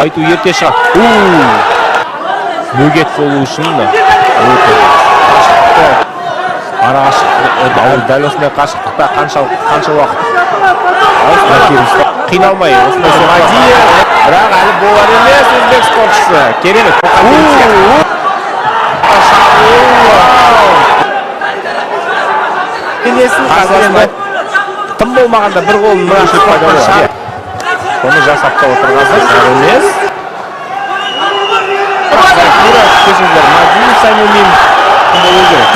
Айту ерте шығар. Бөгет болу үшін өте қашықтықты, ара қашықтық, дәл осындай қашықтықта қанша уақыт қиналмай осындай соққы, бірақ әлі болар емес. Өзбек спортшысы керемет шабуыл. Денесін қазір енді тым болмағанда бір қолын мына пайда болады. Соны жасап та отыр қазір емес. Кешіріңіздер, Мадиев Саймумин болу керек.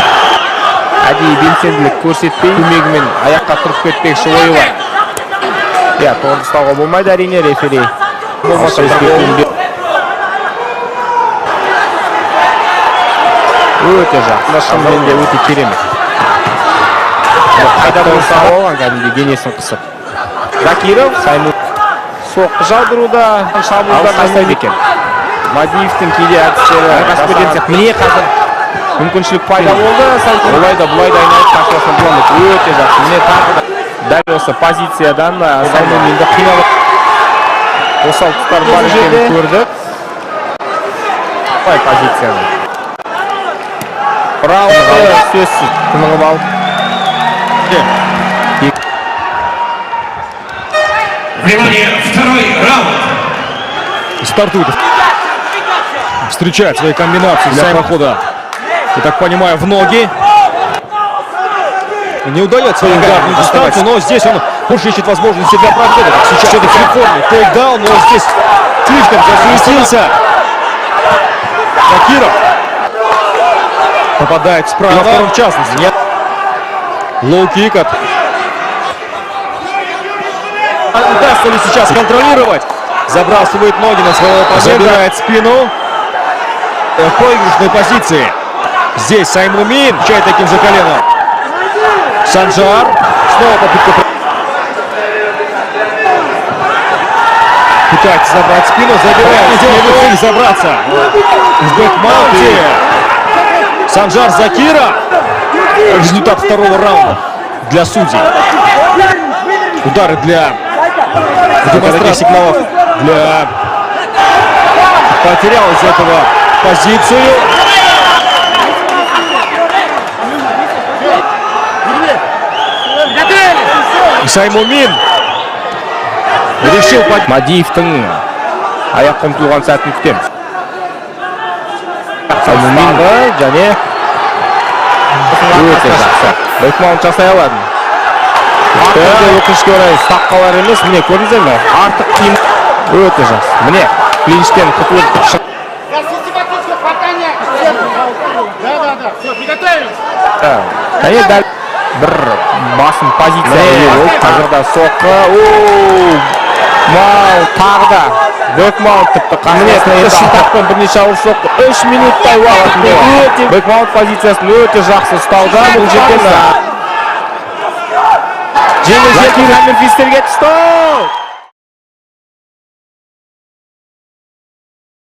Әдейі белсенділік көрсетпей, көмегімен аяққа тұрып кетпекші ойы бар. Иә, торды ұстауға болмайды, әрине, рефери болмаса бір қолын. Өте жақсы, шынымен де өте керемет. Қайда болса алған, кәдімгідей денесін қысып. Закиров Сайму соққы жаудыруда, шабуылдар жасайды екен. Мадиевтің кейде әдістері айқасып кететін сияқты. Міне, қазір мүмкіншілік пайда болды. Олай да, бұлай да айналып, қарсыласына бұламайды. Өте жақсы. Міне, тағы да дәл осы позициядан Саймуминді қиналып, осал тұстар бар екенін көрдік. Қалай позицияны раундты сөзсіз тынығып алып. Внимание, второй раунд. Стартует. Встречает свои комбинации для прохода, я так понимаю, в ноги. Не удается свою ударную дистанцию, но здесь он больше ищет возможности для прохода. Как сейчас все-таки форме тейкдаун, но здесь слишком засуетился. Закиров попадает справа. Во втором, в частности. Нет. Лоу-кик от. Удастся ли сейчас контролировать? Забрасывает ноги на своего оппонента. Забирает спину. В проигрышной позиции. Здесь Саймумин. Чай таким же коленом. Санжар. Снова попытка. Пытается забрать спину. Забирает. Делает цель забраться в бэкмаунте. Санжар Закира. Результат второго раунда для судей. Удары для демонстрации сигналов для потерял из этого позицию. Саймумин решил под Мадиевтің аяққа ұмтылған сәтін күтеміз. Саймумин және өте жақсы бэкмаунт жасай алады. Өкінішке орай, ұстап қалар емес. Міне, көрдіңіздер ме, артық қимыл өте жақсы. Міне, клинчтен құтылып шық. Систематическое хватание. Да, да, да. Все, приготовились. Және дәл бір басым позицияға ие болып, қазір да соққы. Оу, мау, тағы да бэкмаунт. Тіпті міне, шынтақпен бірнеше ауыр соққы. 3 минуттай уақыт. Өте бэкмаунт позициясын өте жақсы ұстауда. Бұл жерден жеңіл желпі хаммерфистерге түсті.